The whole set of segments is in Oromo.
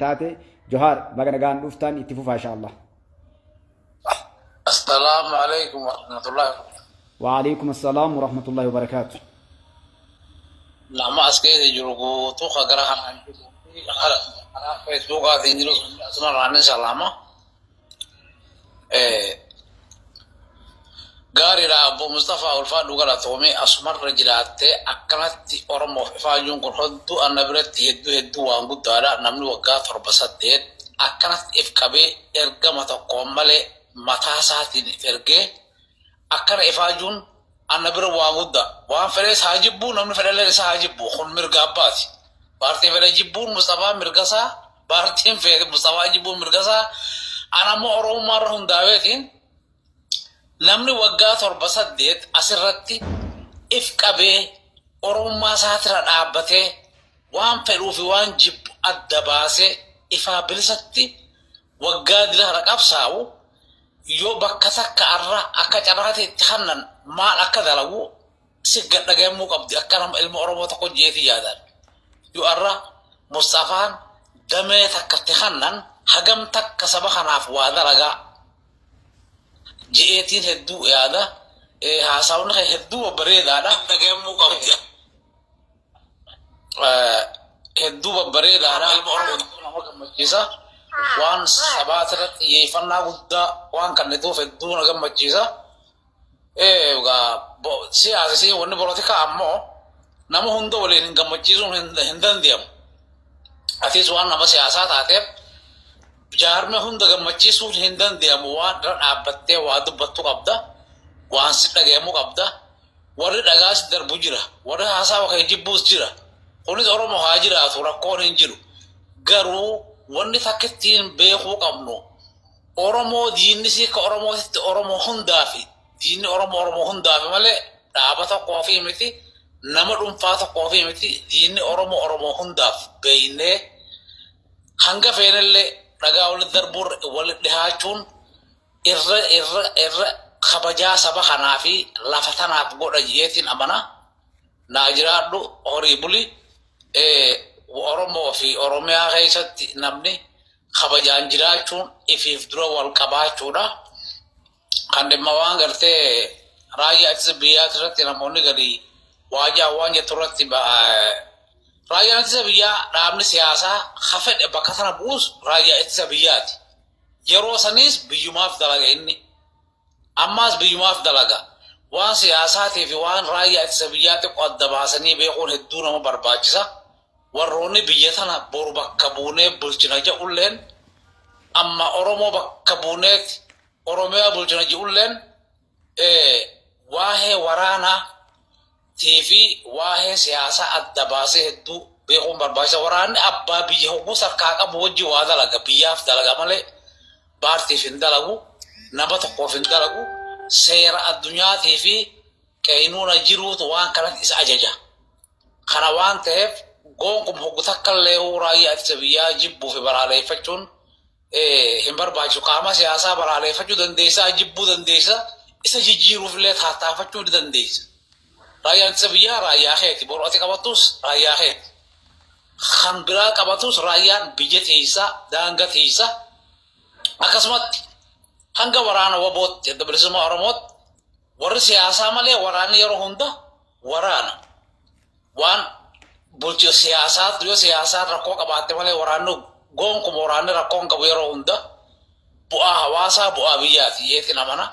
Taate Johaar baga nagaan dhuftan itti fufaa insha Allah. Assalaamu alaikum warahmatullahi. Wa'alaikum assalaam warahmatullahi wabarakaatu. Nama as keessa jiru guutuu ka gara kanaan jiru fi karaa feesbuukaatiin jiru asuma irraan salaama. Gaariidha Obbo Mustafaa ulfaadhu galatoomee asumarra jiraattee akkanatti Oromoof ifaajuun kun hedduu anna biratti hedduu hedduu waan guddaadha. Namni waggaa 7 8 akkanatti if qabee ergama tokkoon malee mataa isaatiin if ergee akkana ifaajuun anna bira waan guddaa. Waan fedhees haa jibbuu namni fedhelleen isa haa jibbu kun mirga abbaati. Paartii fedhe jibbuun Mustafaa mirga isaa paartiin fedhe Mustafaa jibbuun mirga isaa ana ammoo Oromummaa irra hundaa'eetiin namni waggaa 7 8 asirratti if qabee Oromummaa isaatira dhaabbatee waan fedhuu fi waan jibbu adda baasee ifaa bilisatti waggaa dila kana qabsaa'u yoo bakka takka arra akka carraati itti kannan maal akka dalagu si gad dhagayamuu qabdi akka nama ilma Oromoo tokko jeeti yaadan. Yoo arra Mustafaan damee takka itti kannan hagam takka saba kanaaf waa dalagaa je'eetiin hedduu yaada. Haasawni kee hedduu babbareedaadha. Dhagayamuu qabdi. Hedduu babbareedaadha. Ilma Oromoo tokko nama gammachiisa. Waan sabaati irratti xiyyeeffannaa guddaa waan kennituuf hedduu na gammachiisa. Siyaasa wanni polotikaa ammoo nama hunda waliin hin gammachiisuun hin danda'amu. Atis waan nama siyaasaa taateef jaarmee hunda gammachiisuun hin danda'amu waan irra dhaabbattee waa dubbattu qabda. Waan si dhagayamu qabda. Warri dhagaas darbu jira. Warri haasawa kee jibbuus jira. Kunis Oromoo haa jiraatu rakkoon hin jiru. Garuu wanni takka ittiin beekuu qabnu Oromoo diinni si akka Oromootitti Oromoo hundaafi diinni Oromoo Oromoo hundaafi malee dhaaba tokkoofi miti nama dhuunfaa tokkoofi miti diinni Oromoo Oromoo hundaaf beeynee hanga feenellee dhagaa walitti darbuun walitti dhihaachuun irra irra irra kabajaa saba kanaa fi lafa tanaaf godha jeetiin amana. Naa jiraadhu horii buli Oromoo fi Oromiyaa keessatti namni kabajaan jiraachuun ifiif dura wal qabaachuudha. Kan dhimma waan gartee raayyaa ittisa biyyaa irratti namoonni gadi waajaa waan jettu irratti raayyaan ittisa biyyaa dhaabni siyaasaa ka fedhe bakka sana bu'us raayyaa ittisa biyyaati. Yeroo saniis biyyumaaf dalaga inni. Ammaas biyyumaaf dalaga. Waan siyaasaatii fi waan raayyaa ittisa biyyaa xiqqoo adda baasanii beekuun hedduu nama barbaachisa. Warroonni biyya tana boru bakka buunee bulchina jedhulleen amma Oromoo bakka buuneeti Oromiyaa bulchina jedhulleen waa'ee waraanaa tii fi waa'ee siyaasaa adda baasee hedduu beekuun barbaachisa. Waraanni abbaa biyya hogguu sarkaa qabu wajji waa dalaga biyyaaf dalaga malee paartiif hin dalagu nama tokkoof hin dalagu seera addunyaatii fi qeeynuuna jiruutu waan kanatti isa ajaja. Kana waan ta'eef gonkum hoggu takka illee raayyaa ittisa biyyaa jibbuu fi balaaleeffachuun hin barbaachisu. Qaama siyaasaa balaaleeffachuu dandeessa, jibbuu dandeessa, isa jijjiiruuf illee tattaafachuu ni dandeessa. Raayyaan ittisa biyyaa raayyaa keeti. Boru ati qabattus raayyaa keeti. Kan biraa qabatus raayyaan biyya tiisa, daanga tiisa. Akkasumatti hanga waraana WBOtti, Adda Bilisummaa Oromootti warri siyaasaa malee waraanni yeroo hunda waraana. Waan bulchi siyaasaa yoo siyaasaan rakkoo qabaatte malee waraanni gonkuma waraanni rakkoo hin qabu yeroo hunda bu'aa hawaasaa bu'aa biyyaati jeetiin amana.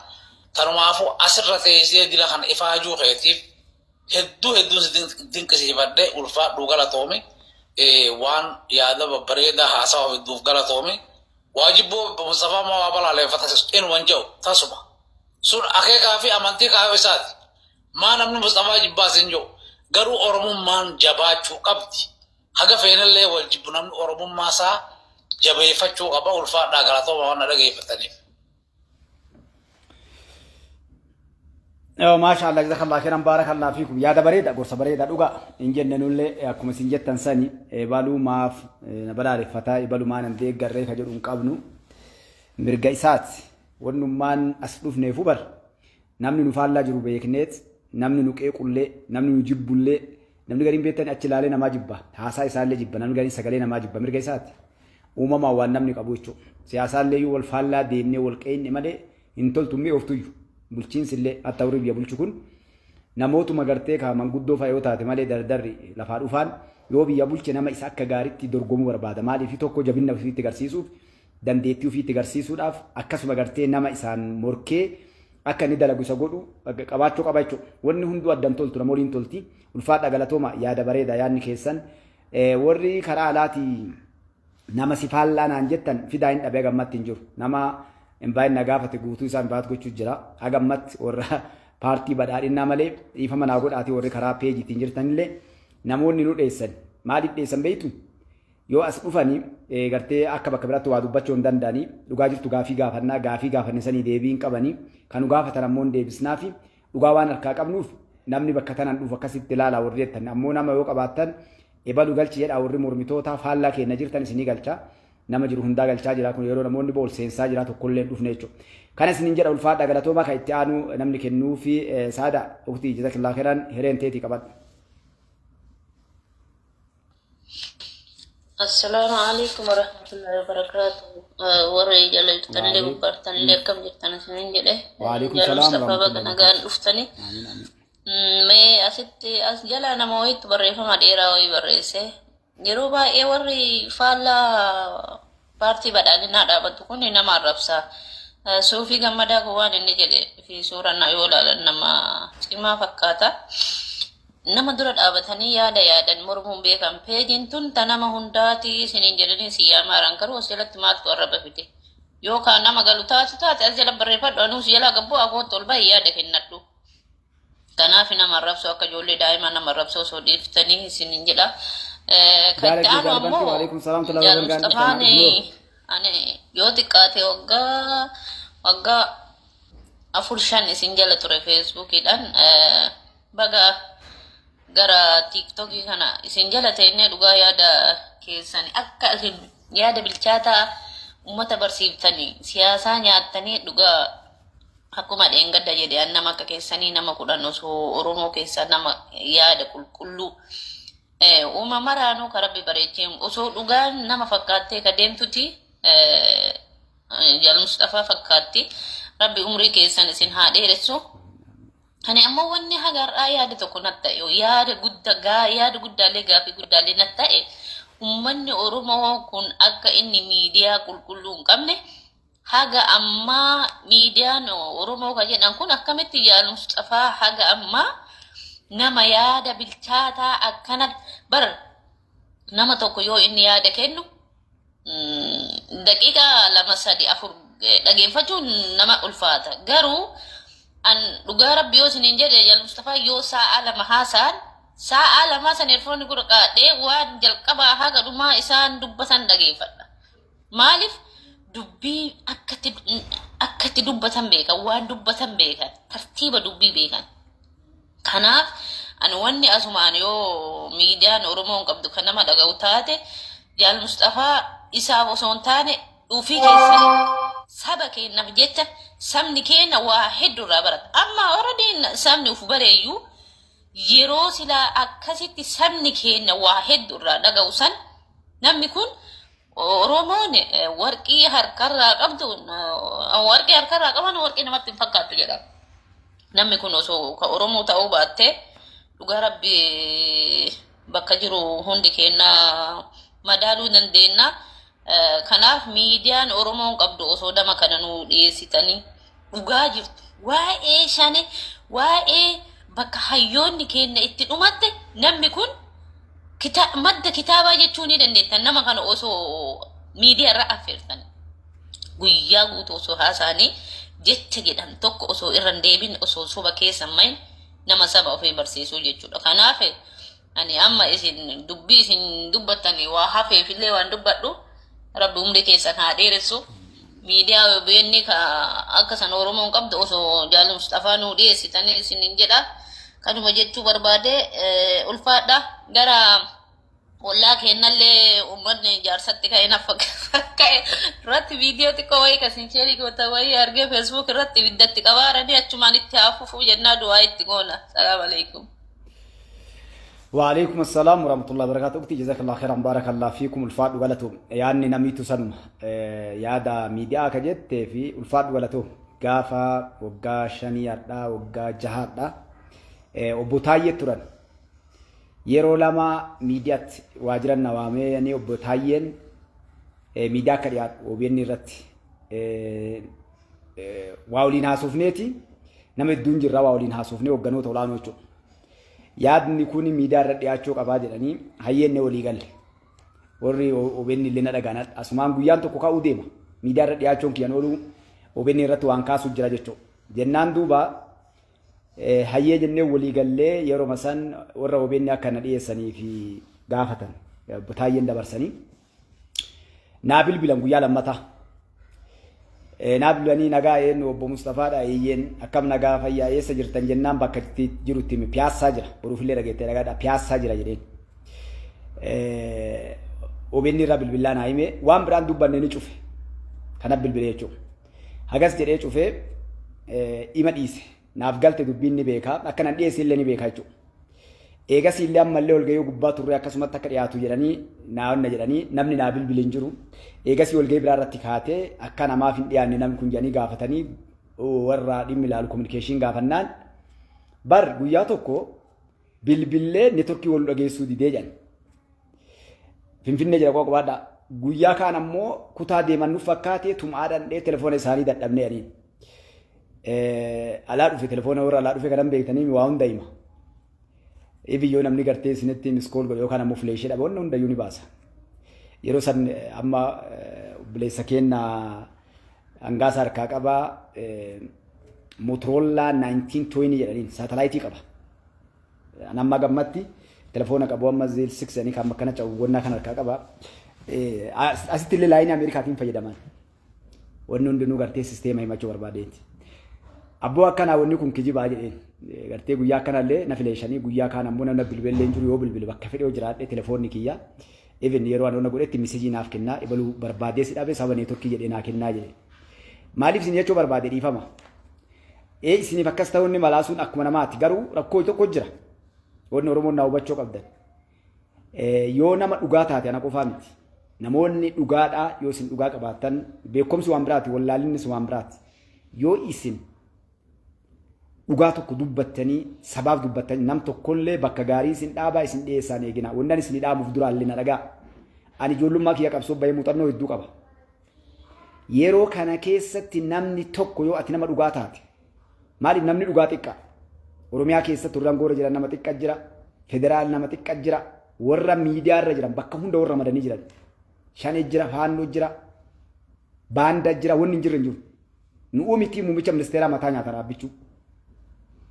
Tanumaafuu asirra teessee dila kana ifaajuu keetiif hedduu hedduun si dinqisiifadhe ulfaadhuu galatoomi. Waan yaada babbareedaa haasawa hedduuf galatoomi. Waajibboo Mustafaa maa waa balaaleeffata inuma hin jedhu tasuma. Sun akeekaa fi amantii kaayoo isaati. Maa namni Musxafaa jibbaas hin jiru. Garuu Oromummaan jabaachuu qabdi. Haga feenellee wal jibbu namni Oromummaa isaa jabeeffachuu qaba. Ulfaadhaa galatooma waan na dhageeffataniif. Maasha Allah jazakallah khairan barakallah fiikum yaada bareeda gorsa bareeda dhuga hin jenne nullee akkuma isin jettan sani ebaluu maaf na balaaleffataa ebaluu maan hin deeggarree ka jedhu hin qabnu mirga isaati wannummaan as dhufneefu bar Namni nu faallaa jiru beekneet, namni nu qeequllee, namni nu jibbullee, namni gariin beektani achi ilaalee namaa jibba. Haasaa isaallee jibba, namni gariin sagalee namaa jibba, mirga isaati. Uumamaan waan namni qabu jechuudha. Siyaasaallee yoo wal faallaa deemnee wal qeeyne malee hin toltu mi'ooftuyyuu. Bulchiinsi illee hatta warri biyya bulchu kun namootuma gartee ka manguddoo fa'a yoo taate malee dardarri lafaa dhufaan yoo biyya bulche nama isa akka gaariitti dorgomuu barbaada. Maaliif tokko jabina ofiitti agarsiisuuf, dandeettii ofiitti agarsiisuudhaaf, akkasuma gartee nama isaan morkee akka inni dalagu isa godhu qabaachuu qaba jechuudha. Wanni hunduu addan toltu nama waliin tolti. Ulfaadha, galatooma, yaada bareeda yaadni keessan. Warri karaa alaatii nama si faallaa naan jettan fidaa, hin dhabe, hagammatti hin jiru. Nama invite na gaafate guutuu isaa invite gochuu jira. Hagammatti warra paartii badhaadhinnaa malee, dhiifama naa godhaatii, warri karaa peejiitiin jirtanillee namoonni nu dheessan. Maaliif dheessan beektu? Yoo as dhufanii gartee akka bakka biraatti waa dubbachuu hin danda'anii. Dhugaa jirtu gaafii gaafannaa, gaafii gaafanne sanii deebii hin qabanii. Kan nu gaafatan ammoo hin deebisnaa fi dhugaa waan harkaa qabnuuf namni bakka tanaan dhufu akkasitti ilaalaa. Warri jettan ammoo nama yoo qabaattan ebalu galchi jedhaa, warri mormitoota faallaa keenya jirtan isinii galcha. Nama jiru hundaa galchaa jira. Kun yeroo namoonni bool seensaa jira, tokkollee hin dhufne jechuudha. Kana isiniin jedha, ulfaadha, galatoomaa. Kan itti aanu namni kennuu fi saada uktii, jazakillaa khairan, hireen teetii qabadhu. Assalaamu alaikum warahmatullahi wabarakatuh. Warri jala jirtanillee gubbaartanillee akkam jirtan isiniin jedhe. Waalaikum Jaal salaam Mustafaa, baga warahmatullahi nagaan wabarakatuh. dhuftani. Amiin, amiin. Mee asitti as jala nama wayiitti barreeffama dheeraa wayii barreesse. Yeroo baay'ee warri faallaa paartii badhaadhinaa dhaabatu kun nama arrabsa. Suufii Gammadaa kun waan inni jedhe fi suuraan yoo ilaalan nama cimaa fakkaata. Nama dura dhaabatanii yaada yaadan mormuun beekan. Peejiin tun ta nama hundaati isiniin jedhanii si yaamaaran, garuu as jalatti maaltu arraba fide? Yookaan nama galu taatu taate as jala barreeffadhu, anuu si jalaa gabboo akootti ol bahi, yaada kennadhu. Kanaaf nama arrabsoo akka ijoollee daa'ima nama arrabsoo osoo dhiiftanii isiniin jedha. Kan itti Jaalakii aanu jaalbantii ammoo waalaikum salaam tulaa Jaal bagaan Mustafaan dhuftan. ani yoo xiqqaate waggaa afur shan isin jala ture feesbuukiidhaan, baga gara tiiktokii kana isin jala teennee dhugaa yaada keessan akka isin yaada bilchaataa ummata barsiiftanii siyaasaa nyaattanii. Dhugaa akkuma dheengadda jedhe, an nama akka keessanii nama 10 osoo Oromoo keessaa nama yaada qulqulluu uumamaraanuu ka Rabbi bareechee osoo dhugaan nama fakkaattee ka deemtuti Jaal Mustafaa fakkaatti. Rabbi umrii keessan isin haa dheeressu. Ani ammoo wanni haga har'aa yaada tokko natti ta'e, yaada guddaa, yaada guddaallee, gaafii guddaallee natti ta'e, ummanni Oromoo kun akka inni miidiyaa qulqulluu hin qabne. Haga ammaa miidiyaan Oromoo kan jedhan kun akkamitti Jaal Mustafaa haga ammaa nama yaada bilchaataa akkana bar nama tokko yoo inni yaada kennu daqiiqaa 2, 3, 4 dhageeffachuun nama ulfaata. Garuu an dhugaa Rabbi yoo isiniin jedhe, Jaal Mustafaa yoo sa'a 2 haasa'an, sa'a 2 san earphone gurra kaa'adhee waan jalqabaa haga dhumaa isaan dubbatan dhageeffadha. Maaliif? Dubbii akkatti dubbatan beekan, waan dubbatan beekan, tartiiba dubbii beekan. Kanaaf ani wanni asumaan yoo miidiyaan Oromoo hin qabdu kan nama dhaga'u taate, Jaal Mustafaa isaaf osoo hin taane ofii keessan saba keenyaaf jecha, sabni keenya waa hedduu irraa barata. Amma already sabni uf bareeyyuu yeroo silaa akkasitti sabni keenya waa hedduu irraa dhaga'u san, namni kun Oromoon warqii harkarraa qabdu, warqii harkarraa qaban warqii namatti hin fakkaattu jedha. Namni kun osoo ka Oromoo ta'uu baatte, dhugaa Rabbi bakka jiru hundi keenya madaaluu dandeenya. Kanaaf miidiyaan Oromoon qabdu osoo dama kana nu dhiyeessitanii dhugaa jirtu waa'ee shane, waa'ee bakka hayyoonni keenya itti dhumatte, namni kun madda kitaabaa jechuu ni dandeettan. Nama kana osoo miidiyaa irra affeertan, guyyaa guutuu osoo haasa'anii, jecha jedhan tokko osoo irra hin deebin, osoo soba keessa hin mahin, nama saba ofii barsiisuu jechuudha. Kanaaf ani amma isin dubbii isin dubbattanii waa hafeefillee waan dubbadhu, Rabbi umrii keessan haa dheeressu. Miidiyaa OBN ka akka san Oromoon qabdu osoo Jaal Mustafaa nuu dhiyeessitanii isinin jedha. Kanuma jechuu barbaade, ulfaadha. Gara ollaa kennallee uummanni jaarsatti ka'e na ka'e irratti viidiyoo xiqqoo wayii kasin share goota wayii argee Facebook irratti ibiddatti qabaaranii achumaan itti haa fufuu jennaa du'aa itti goona. Salaam alaikum. وعليكم السلام ورحمة الله وبركاته. أختي جزاك الله خيرا، بارك الله فيكم. Ulfaadhu galatu. Yaadni namiitu sanuma. Yaada miidiyaa ka jettee fi ulfaadhu galatu. Gaafa waggaa 5 hadhaa, waggaa 6 hadhaa obbo Taayyee turan. Yeroo lama miidiyaatti waajiran na waamee ani obbo Taayyeen miidiyaa akka dhiyaatu OBN irratti waa waliin haasofneeti, nama hedduun jirra, waa waliin haasofnee hogganoota olaanoo jechuudha. Yaadni kun miidiyaa irra dhiyaachuu qabaa jedhanii hayyeenne walii galle. Warri OBN illee na dhagaan, asumaan guyyaan tokko ka'uu deema. Miidiyaa irra dhiyaachuun kiyyan ooluu OBN irratti waan kaasuu jira jechuudha. Jennaan duuba hayyee jennee walii gallee yeroo san warra OBN akka na dhiyeessanii fi gaafatan obbo Taayyeen dabarsanii. Naa bilbilan guyyaa lammataa. Naa bilbilanii, "Nagaa, eenyu, obbo Mustafaadha?" "Eeyyeen." "Akkam, nagaa, fayyaa, eessa jirtan?" jennaan bakka jirutti hime. "Piyaassaa jira. Boruufillee dhageettee dhagaadha. Piyaassaa jira" jedheen. OBN irraa bilbilaa naa hime, waan biraan dubbanne, ni cufe. Kana bilbilee jechuudha. Hagas jedhee cufee ima dhiise. Naaf galte, dubbiin ni beeka. Akka nan dhiyeesse illee ni beeka jechuudha. Eegas illee ammallee walgahii gubbaa turre, akkasumatti akka dhiyaatu jedhanii naanna jedhanii namni naa bilbile hin jiru. Eegas walgahii biraa irratti kaatee akka namaaf hin dhiyaanne namni kun jedhanii gaafatanii warra dhimmi ilaalu communication gaafannaan, bar guyyaa tokko bilbillee networkii wal dhageessuu didee jedhan. Finfinnee jira qoqobaadha. Guyyaa kaan ammoo kutaa deeman nuuf fakkaate tumaa dhandhee telefoona isaanii dadhabnee jedhaniin. Alaa dhufe, telefoona warra alaa dhufe kanan beektanii waa hunda hima. Ibiyyoo namni gartee isinitti missed call godhe yookaan ammoo flashii dhabe, wanni hundayyuu ni baasa. Yeroo san amma obboleessa keenya hangaasa harkaa qabaa, Motorola 1920 jedhaniin saatalaayitii qaba. Amma gammatti telefoona qabu, amma Zeel 6 jedhanii kan akkana cabu gonnaa kan harkaa qaba. Asitti illee lineii Ameerikaatiin fayyadaman. Wanni hundinuu gartee sisteema himachuu barbaadeeti. Abboo, akkanaa wanni kun kijibaa jedheen. Gartee guyyaa akkanallee na fileeshanii, guyyaa kaan ammoo namni bilbilee hin jiru, yoo bilbile bakka fedhee jiraadhe telefoonni kiyya. Even yeroo ani godhetti messageii naaf kennaa, ibaluu barbaadee si dhabe saba networkii jedhee naa kennaa jedhe. Maaliif isin jechuu barbaade, dhiifama. Ee, isiniif akkas ta'uun ni malaa, sun akkuma namaati, garuu rakkoo tokko jira. Wanni Oromoon naa hubachuu qabdan. Yoo nama dhugaa taate, ana qofaa miti. Namoonni dhugaadhaa, yoo isin dhugaa qabaattan, beekumsi waan biraati, wallaalinnis waan biraati. Yoo isin dhugaa tokko dubbattanii sabaaf dubbattanii, nam tokkollee bakka gaarii isin dhaabaa, isin dhiyeessaan eegina. Wanni ani isin dhaamuuf duraallee na dhagaa. Ani ijoollummaa kiyya qabsoo bahee muuxannoo hedduu qaba. Yeroo kana keessatti namni tokko yoo ati nama dhugaa taate, maaliif namni dhugaa xiqqa? Oromiyaa keessatti warra goora jiran nama xiqqa jira. Federaal nama xiqqa jira. Warra miidiyaa irra jiran bakka hunda warra madanii jiran. Shanee jira, faannoo jira, baanda jira, wanni hin jirre hin jiru. Nu miti, muummicha ministeeraa mataa nyaata dhaabbachuu.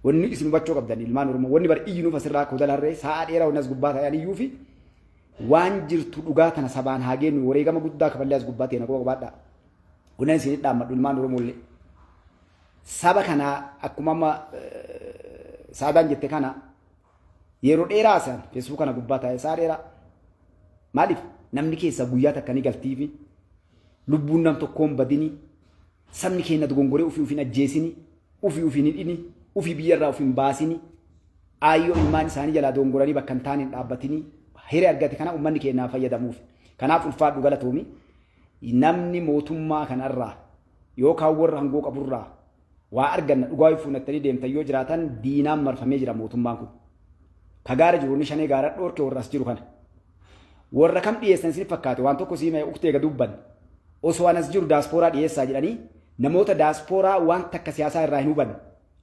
Wanni isin hubachuu qabdan, ilmaan Oromoo, wanni bar iyyi nuuf asirraa akka udalarree sa'a dheeraa wanni as gubbaa ta'an iyyuu fi waan jirtu dhugaa tana sabaan haa geenyu, wareegama guddaa kafallee as gubbaa ta'e quba qabaadhaa. Wanni isin dhaammadhu, ilmaan Oromoo illee. Saba kanaa akkuma amma saadaan jette kana yeroo dheeraa isaan Facebook kana gubbaa taa'e sa'a dheeraa. Maaliif namni keessaa guyyaa takka ni galtiifi lubbuun nam tokkoon badini, sabni keenya dogongoree ofii ofiin ajjeesini, ofii ofiin hidhini, ofii biyyarraa ofiin baasini, aayyoo ilmaan isaanii jalaa dogongoranii bakka hin taane hin dhaabbatini, hiree argate kana uummanni keenyaa fayyadamuuf. Kanaaf ulfaadhu, galatoomi. Namni mootummaa kanarraa yookaan warra hangoo qaburraa waa arganna dhugaa fuunattanii deemtan yoo jiraatan, diinaan marfamee jira mootummaan kun. Ka gaara jiru inni shanee gaara dhoorke, warra as jiru kana. Warra kam dhiyeessan isin fakkaate? Waan tokko siima uktee gad dubban. Osoo anas jiru daaspooraa dhiyeessaa jedhanii namoota daaspooraa waan takka siyaasaa irraa hin hubanne.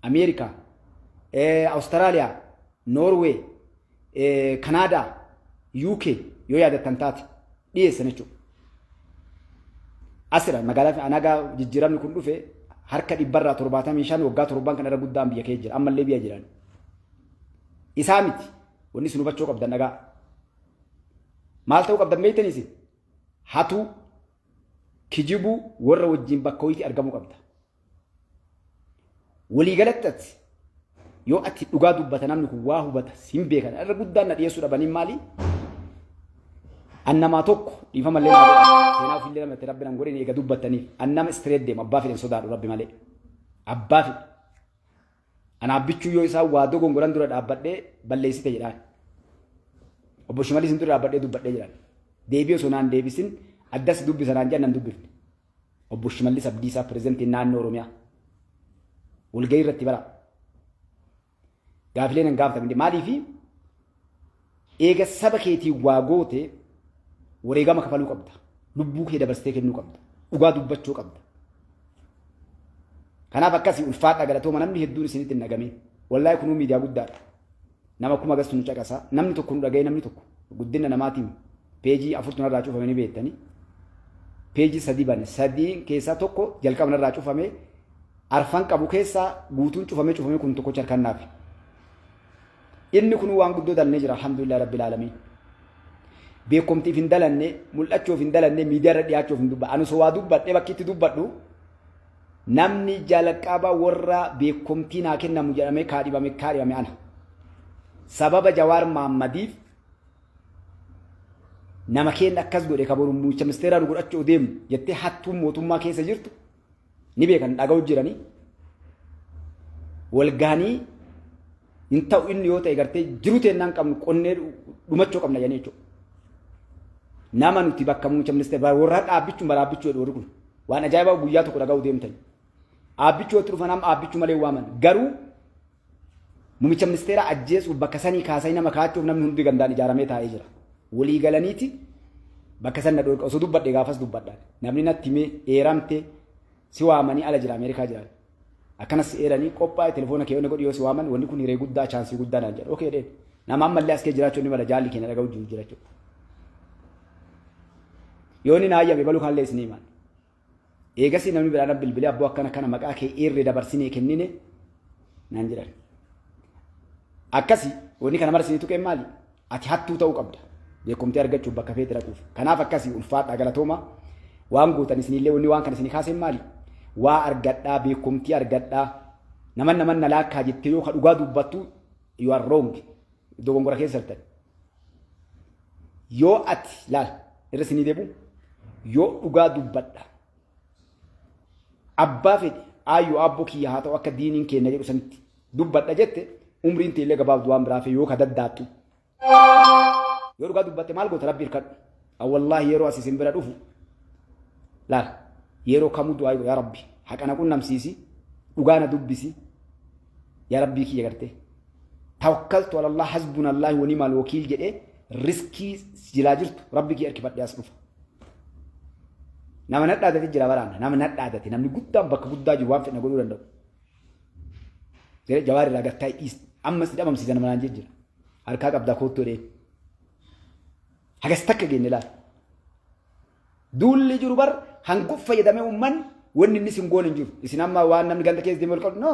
Ameerikaa, Awustiraaliyaa, Noorwee, Kanaadaa, UK yoo yaadattan taate dhiyeessan jechuudha. Asira magaalaa anagaa jijjiiramni kun dhufe harka 75% waggaa 7n kan irra guddaan biyya keessa jira. Ammallee biyya jiran. Isaa miti wanni isin hubachuu qabdan, dhagaa. Maal ta'uu qabdan beektanii isin? Hatuu, kijibuu, warra wajjin bakka wayiitti argamuu qabda. Waliigalatti ati yoo ati dhugaa dubbata, namni kun waa hubata, sin beekan. Irra guddaan na dhiyeessuu dhabaniin maali? An namaa tokko dhiifama illee naa godha. Seenaa ofiillee namatti rabbi nan godhin eega dubbattaniif. An nama straight deemu, abbaa fedhen sodaadhu, rabbi malee. Abbaa fedhe. An abbichuu yoo isaan waa dogongoran dura dhaabbadhee balleessite jedhaan. Obbo Shimallis hin dura dhaabbadhee dubbadhee jiran. Deebii osoo naan deebisin addas dubbisa naan jedhan nan dubbifne. Obbo Shimallis Abdiisaa, pirezidantiin naannoo Oromiyaa. Walgahii irratti bara. Gaafilee nan gaafatamne. Maaliifi? Eega saba keetii waa goote, wareegama kafaluu qabda. Lubbuu kee dabarsitee kennuu qabda. Dhugaa dubbachuu qabda. Kanaaf akkasii, ulfaadha, galatooma. Namni hedduun isinitti hin dhagamin. Wallaahi, kunuu miidiyaa guddaadha. Nama 1000 gastu nu caqasa. Namni tokko nu dhaga'ee, namni tokko guddina namaatiin peejii afurtu narraa cufame ni beektani. Peejii sadii bane. Sadii keessaa tokko jalqaba narraa cufame. Arfan qabu keessaa guutuun cufamee cufamee kun tokkocha harkaan naafe. Inni kun waan guddoo dalnee jira, alhamdulillah rabbil aalamiin. Beekumtiif hin dalanne, mul'achuuf hin dalanne, miidiyaa irra dhiyaachuuf hin dubbadhu. Ani osoo waa dubbadhee bakki itti dubbadhu, namni jalqaba warra beekumtii naa kennamu jedhamee kaadhibame kaadhibame ana. Sababa Jawaar Maammadiif nama keenya akkas godhe, ka boru muummicha ministeeraa nu godhachuu deemu jettee hattuun mootummaa keessa jirtu ni beekan, dhaga'u jiranii. Walgahanii hin ta'u, inni yoo ta'e gartee jiru teennaan qabnu qonnee dhumachuu qabna jedhanii jechuudha. Nama nuti bakka muummicha ministeeraa warra dhaabbichuun baraabbichuu jedhu, warri kun waan ajaa'ibaa guyyaa tokko dhaga'uu deemtan. Dhaabbichuu itti dhufan, amma dhaabbichuu malee waaman, garuu muummicha ministeeraa ajjeesuuf bakka sanii kaasanii nama kaachuuf namni hundi gandaan ijaaramee taa'ee jira. Walii galaniiti bakka san na dhorka. Osoo dubbadhe gaafas dubbadha. Namni natti himee eeramte si waamanii ala jira, Ameerikaa jiran. Akkanas si eeranii qophaa'e, telefoona kee godhi, yoo si waaman wanni kun hiree guddaa, chance guddaa naan jedha. Okay dheen. Nama ammallee as kee jiraachuu ni mala, jaalli keenya dhaga'u jiru jira jechuudha. Yoo inni naa ayyame baluu kanallee isinii himan. Eegasii namni biraan bilbilee, "Abboo, akkana kana maqaa kee eerree dabarsinee kennine," naan jedhan. Akkasi wanni kana mara isinii tuqeen maali? Ati hattuu ta'uu qabda. Beekumtii argachuuf bakka feete dhaquuf. Kanaaf akkasii, ulfaadhaa, galatooma. Waan gootan isinillee, wanni waan kana isinii kaaseen maali? Waa argadhaa, beekumtii argadhaa. Naman naman na laakkaa jettee yoo ka dhugaa dubbattu, you are wrong. Dogongora keessa jirtan. Yoo ati laal irra isinii deebi'u, yoo dhugaa dubbadha. Abbaa fedhe aayyoo aabboo kiyya haa ta'u, akka diiniin keenya jedhu sanitti dubbadha jette, umriin teellee gabaabdu waan biraa fi yoo ka daddaattu. Yoo dhugaa dubbatte maal goota? Rabbi hirkadhu. Wallaahi, yeroo as isin bira dhufu laal, yeroo kamuu du'aa, "Yaa Rabbi, haqa na qunnamsiisi, dhugaa na dubbisi, yaa Rabbii kiyya," gartee. "Tawakkaltu ala Allah, hasbuna Allah wa ni'mal wakiil" jedhee riskii jilaa jirtu Rabbi kiyya hirkifadhee as dhufa. Nama nadhaadate jira baraana, nama nadhaadate, namni guddaan bakka guddaa jiru waan fedha godhuu danda'u. Jawaar irraa gartaa dhiis, ammas dhabamsiisa nama naan jira. Harkaa qabdaa koottoo dhee. Hagas takka geenne laal. Duulli jiru bar hanguuf fayyadamee uummanni wanni inni isin goone hin jiru. Isin amma waan namni ganda keessa deemee ol qabu, no.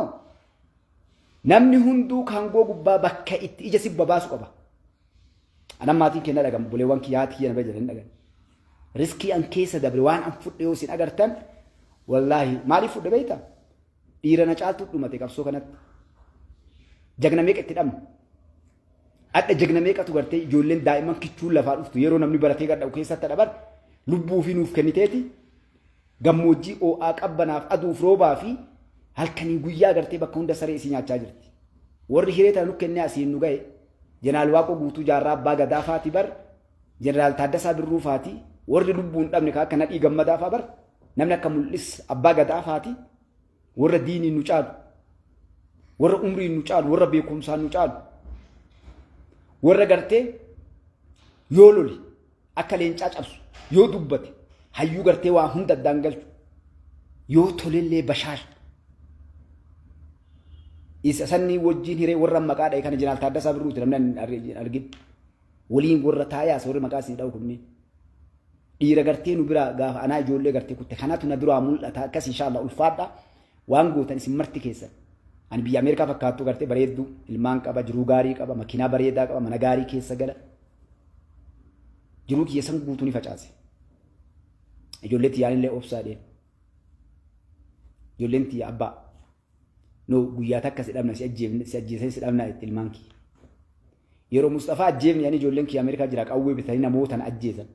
Namni hunduu kaangoo gubbaa bakka itti ija si babaasu qaba. Anan maatiin keenya dhagamu, buleewwan kiyya, haati kiyya na bira jiran dhagan. Riskii an keessa dabre, waan an fudhe yoo isin agartan, wallaahi, maaliif fudhe beektaa? Dhiira na caaltu dhumate qabsoo kanatti. Jagna meeqa itti dhabne? Adda jagna meeqatu gartee ijoolleen daa'imman kichuun lafaa dhuftu yeroo namni baratee gadha'u keessatti dhaban lubbuu fi nuuf kenniteeti, gammoojjii oo'aa qabbanaaf aduuf roobaa fi halkanii guyyaa gartee bakka hunda saree isii nyaachaa jirti. Warri hiree tana nu kennee asiin nu ga'e Jeneraal Waaqoo Guutuu, Jaarraa Abbaa Gadaa faati bar, Jeneraal Taaddasaa Birruu faati, warri lubbuun dhabne kan akka Nadhii Gammadaa faa bar, namni akka Mul'is Abbaa Gadaa faati, warra diiniin nu caalu, warra umriin nu caalu, warra beekumsaan nu caalu, warra gartee yoo lole akka leencaa cabsu, yoo dubbate hayyuu gartee waa hunda addaan galchu, yoo tolellee bashaasha. Isa sanni wajjin hiree warra maqaa dha'e kana, Jeneraal Taaddasaa Birruuti namni argin. Waliin warra taa'ee warri maqaa isin dha'u kunneen. Dhiira gartee nu biraa gaafa anaa ijoollee gartee kutte kanatu na duraa mul'ata. Akkas, inshallah, ulfaadha. Waan gootan isin marti keessan. Ani biyya Ameerikaa fakkaattu gartee bareedduu ilmaan qaba, jiruu gaarii qaba, makiinaa bareedaa qaba, mana gaarii keessa gala. Jiruu kiyya san guutuu ni facaase. Ijoollee tiyyaan obsaa dheen. Ijoolleen tiyya, "Abbaa, no guyyaa takka si dhabna, si ajjeefne, si ajjeesanii si dhabnaa," itti ilmaan kiyya. Yeroo Mustafaa ajjeefne ani ijoolleen kiyya Ameerikaa jira, qawwee bitanii namoota na ajjeesan.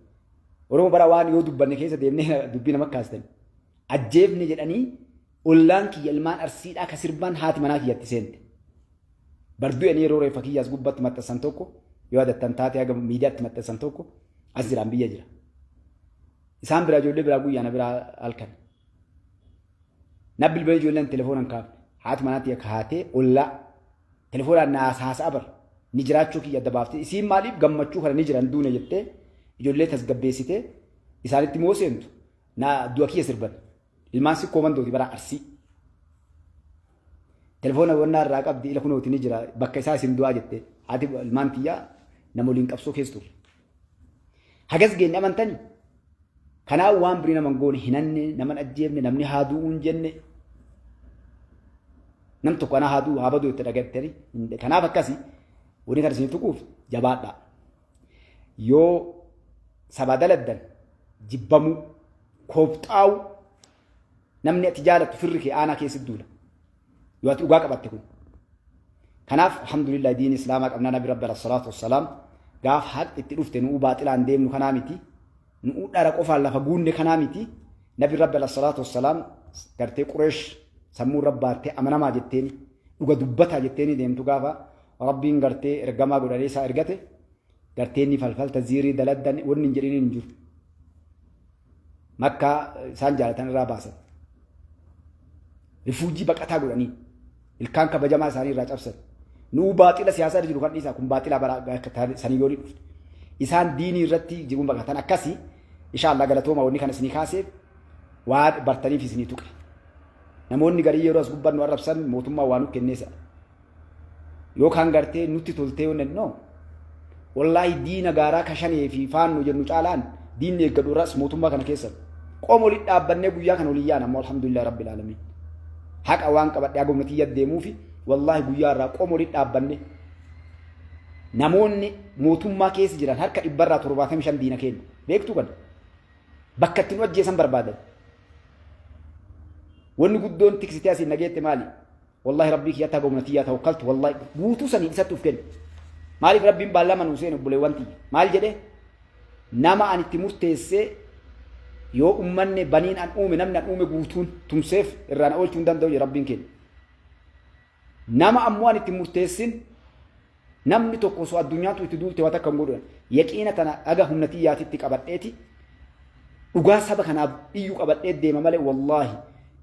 Oromoo bara waan yoo dubbanne keessa deemnee dubbii nama kaastan. Ajjeefne jedhanii ollaan kiyya ilmaan Arsiidhaa ka sirbaan haati manaa kiyyatti seente. Barduu ani yeroo reeffa kiyyaas gubbatti maxxansan tokko Yoo adattan taate haga miidiyaatti maxxansan tokko as jiraan biyya jira. Isaan biraa ijoollee biraa guyyaa na biraa halkan. Na bilbila ijoolleen telefoona hin kaafne. Haati manaatti akka haatee ollaa telefoonaan na haasa'a bara. Ni jiraachuu kiyya adda baaftee isiin maaliif gammachuu kana ni jiran duune jettee ijoollee tasgabbeessitee isaanitti moo seentu na du'a kiyya sirban. Ilmaan sikkoo mandooti bara Arsii. Telefoona wannaa irraa qabdi ila kunooti ni jira bakka isaa isin du'aa jette haati ilmaan tiyyaa nama waliin qabsoo keessa turre. Hagas geenye amantanii? Kanaaf waan birii nama hin goone hin hanne, nama hin ajjeefne, namni haa du'uu hin jenne. Nam tokko anaa haa du'u haa baduu itti dhagattanii. Kanaaf akkasi wanni kana isin tuquuf jabaadhaa. Yoo sabaa daladdan jibbamuu, koobxaa'uu namni ati jaalattu firri kee aanaa keessa duula. Yoo ati dhugaa qabatte kun. Kanaaf alhamdulillah diin islaamaa qabnaa nabi rabbi alayhi salaatu wassalaam gaaf haqni itti dhufte nu'uu baaxilaan deemnu kanaa miti nu'uu dhara qofaan lafa guunne kanaa miti nabi rabbi alayhi salaatu wassalaam gartee Qureesh sammuu rabbaattee amanamaa jetteeni dhuga dubbataa jetteeni deemtu gaafa rabbiin gartee ergamaa godhanii isaa ergate gartee inni falfalta ziirii daladdan wanni hin jedhiniin hin jiru. Makkaa isaan jaalatan irraa baasan. Rifuujii baqataa godhanii ilkaan kabajamaa isaanii irraa cabsan. Nuu baaxila siyaasaa irra jiru kan dhiisaa kun baaxila bara sanii yoo dhufte. Isaan diinii irratti jiruun baqatan akkasii insha Allah galatooma wanni kana isinii kaaseef waan bartaniif isinii tuqe. Namoonni garii yeroo as gubbaan nu arrabsan mootummaa waa nu kenneessa. Yookaan gartee nutti toltee yoo no. Wallaahi diina gaaraa kashanee fi faannu jennu caalaan diinni eeggadhu irraas mootummaa kana keessa. Qooma walitti dhaabbannee guyyaa kana olii yaana ammoo alhamdulillah rabbil aalamiin. Haqa waan qabadhe haga humna tiyya deemuufi wallaahi guyyaa irraa qooma walitti dhaabbanne namoonni mootummaa keessa jiran harka 75% diina keenya. Beektuu kana? Bakka itti nu ajjeesan barbaadan. Wanni guddoon tiksitee asiin nageette maali? Wallahi rabbii kiyyatti haga humna tiyyaa tawakkaltu wallahi guutuu sanii isatti uf kenne. Maaliif rabbiin baallama nuu seene obboleewwan tiyya? Maal jedhe? Nama ani itti murteessee yoo ummanni baniin an uume namni an uume guutuun tumseef irraa na oolchuu hin danda'u jedhe rabbiin keenya. Nama ammoo ani itti murteessin namni tokko osoo addunyaatu itti duulte waan takka hin godhu. Yaqiina tana haga humna tiyyaatitti qabadheeti dhugaa saba kanaaf iyyuu qabadhee deema malee wallaahi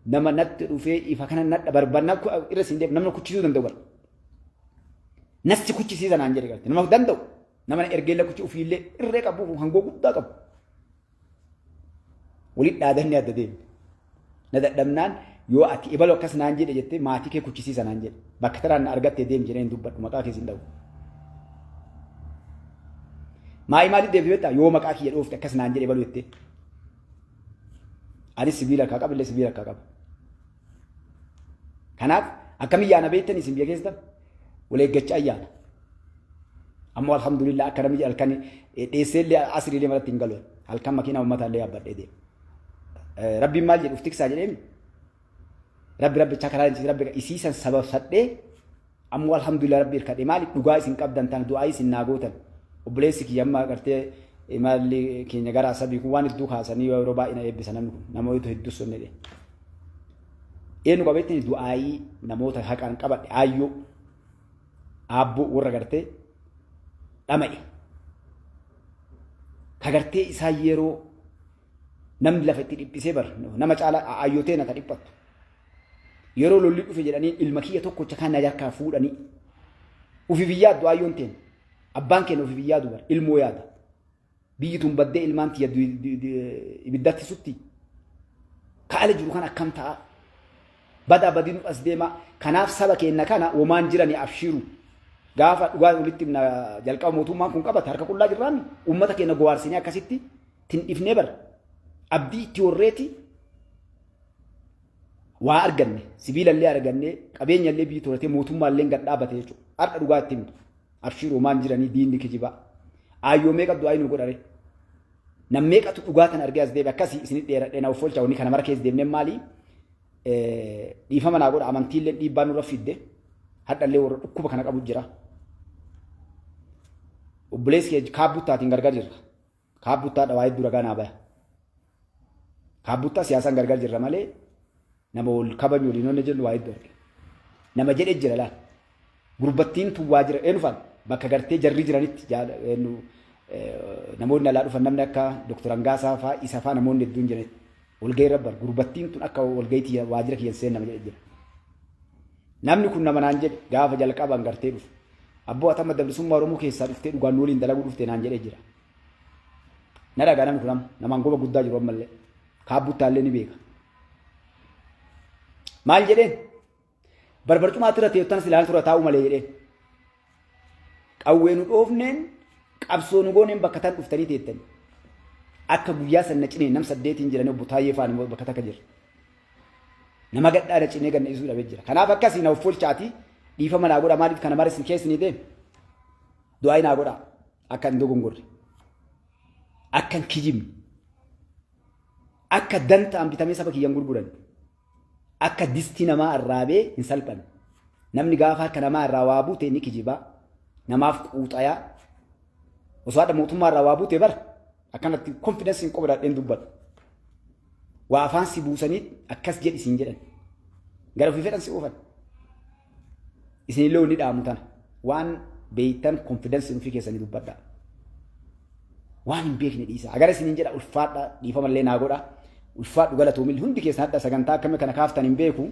nama natti dhufee ifa kana nadha barbaadna irra siin deemu namni kuchisuu danda'u bara. Nasti kuchisiisa naan jedhe garte nama danda'u nama ergeella kuchi ofiillee irree qabu hangoo guddaa qabu. Walitti dhaadannee adda deemne. Na dadhabnaan yoo ati ebalu akkas naan jedhe jettee maatii kee kuchisiisa naan jedhe. Bakka tanaan na argattee deem jedhee hin dubbadhu maqaa kees hin dha'u. Maayii maaliif deemte beektaa yoo maqaa kiyya dhoofte akkas naan jedhe ebalu jettee. Anis sibiila harkaa qaba illee sibiila harkaa qaba. Kanaaf akkamiin yaana beektan isin biyya keessan wal eeggachaa yaana. Ammoo alhamdulillah akka namni halkan dheessee illee asrii illee malatti hin galu. Halkan makiinaa uummataa illee yaabbadhee deema. Rabbiin maal jedhu uf tiksaa jedheemi. Rabbi rabbichaa karaa hin rabbi isiisan sababsadhee ammoo alhamdulillah rabbi hirkadhe maali dhugaa isin qabdan tana du'aa isin naa gootan. Obboleessi kiyya amma gartee imalli keenya gara asabii kun waan hedduu kaasanii yeroo baay'ina eebbisa namni kun namoota hedduu sonnedhe. Eenyu qabeetti du'aayii namoota haqaan qabadhe aayyoo aabboo warra gartee dhama'e. Ka gartee isaa yeroo namni lafa itti dhiphisee bar nama caalaa aayyotee na ta dhiphattu. Yeroo lolli dhufe jedhanii ilma kiyya tokkocha kan na harkaa fuudhanii ufiif hin yaaddu aayyoon teen. Abbaan keenya ofiif hin yaadu bar ilmoo yaada. Biyyi tun baddee ilmaan tiyya ibiddatti sutti. Ka ala jiru kan akkam ta'a? Badaa badinu as deema. Kanaaf saba keenya kana womaan jirani abshiru. Gaafa dhugaa walitti himna jalqaba mootummaan kun qabate harka qullaa jirraami. Uummata keenya gowaarsinee akkasitti tindhifnee bar. Abdii itti horreeti waa arganne sibiilallee arganne qabeenyallee biyyi tolatee mootummaallee gad dhaabate jechuudha. Har'a dhugaa itti himtu. Abshiir homaan jiranii diinni kijibaa. Aayyoo meeqa du'aa nu godhare. Nam meeqatu dhugaa tan argee as deebi akkasii isinit dheeradhee na offolcha wanni kana mara keessa deemnee maali? Dhiifama naa godha amantiillee dhiibbaa nurra fidde hadhallee warra dhukkuba kana qabu jira. Obboleessi kee kaabbuttaatiin gargar jirra. Kaabbuttaa dhawaa hedduu ragaa naa baya. Kaabbuttaa siyaasaan gargar jirra malee nama wal kabaju waliin hojii jennu waa hedduu arge. Nama jedhe jira laal. Gurbattiin tun waa jira eenyu faana? Bakka gartee jarri jiranitti namoonni alaa dhufan, namni akka Dr. Angaasaa fa'aa, isa fa'aa, namoonni hedduun jiranitti. Walgahii irra bar gurbattiin tun akka walgahiitti waajjira kiyyan seen nama jedhe jira. Namni kun nama naan jedhe gaafa jalqaban gartee dhufu. "Abboo, ati amma Adda Bilisummaa Oromoo keessaa dhuftee dhugaan nu waliin dalaguu dhufte" naan jedhee jira. Na dhagaa namni kun amma namaan goba guddaa jiru ammallee. Kaabbuttaallee ni beeka. Maal jedheen? "Barbarcumaatti irra teettan silaa tura taa'u malee" jedheen. "Qawwee nu dhoofneen, qabsoo nu gooneen bakka tan dhuftanii teettani." Akka guyyaa san na cinee nam saddeetiin jiranii, obbo Taayyee fa'aan immoo bakka takka jira. Nama gadhaa na cinee ganna isuu dhabee jira. Kanaaf akkasii na uffolchaati, dhiifama naa godha. Maaliif kana mara isin keessanii deeme? Du'aa naa godha, akka hin dogongorre. Akka hin kijibne. Akka dantaan bitamee saba kiyyan gurguran. Akka distii namaa arraabee hin salphanne. Namni gaafa harka namaa irraa waa buute ni kijibaa. Namaaf quuxayaa. Osoo haadha mootummaa irraa waa buute bara akkanatti confidence hin qabadheen dubbadhu. Waa afaan si buusanii akkas jedhi siin jedhan. Gara ofii fedhan si oofan. Isinillee wanni dhaamu tana. Waan beeytan confidence ofii keessanii dubbadhaa. Waan hin beekne dhiisa. Agara isiniin jedha, ulfaadha, dhiifamallee naa godha. Ulfaadhu, galatoomillee hundi keessan. Hadha sagantaa akkamii kana kaaftan hin beeku.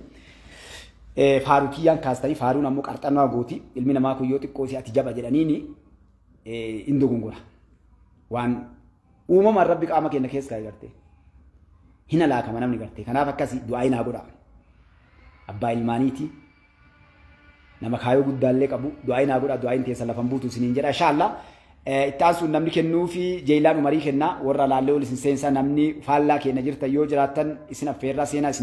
Faaruu kiyyaan kaastanii, faaruun ammoo qarxannaa gooti. Ilmi namaa kun yoo xiqqoo si ati jaba jedhaniini hin dogongora. Waan uumamaan Rabbi qaama keenya keessa kaa'e gartee. Hin alaakama namni gartee. Kanaaf akkasii du'aa naa godha. Abbaa ilmaaniiti. Nama kaayoo guddaallee qabu, du'aa naa godha, du'aayin teessa lafan buutu isiniin jedha inshaAllah. Itti aansuun namni kennuu fi Jeeyilaan Umarii kennaa, warra laallee ol isin seensaa, namni faallaa keenya jirtan yoo jiraattan isin affeerraa seenaa isin.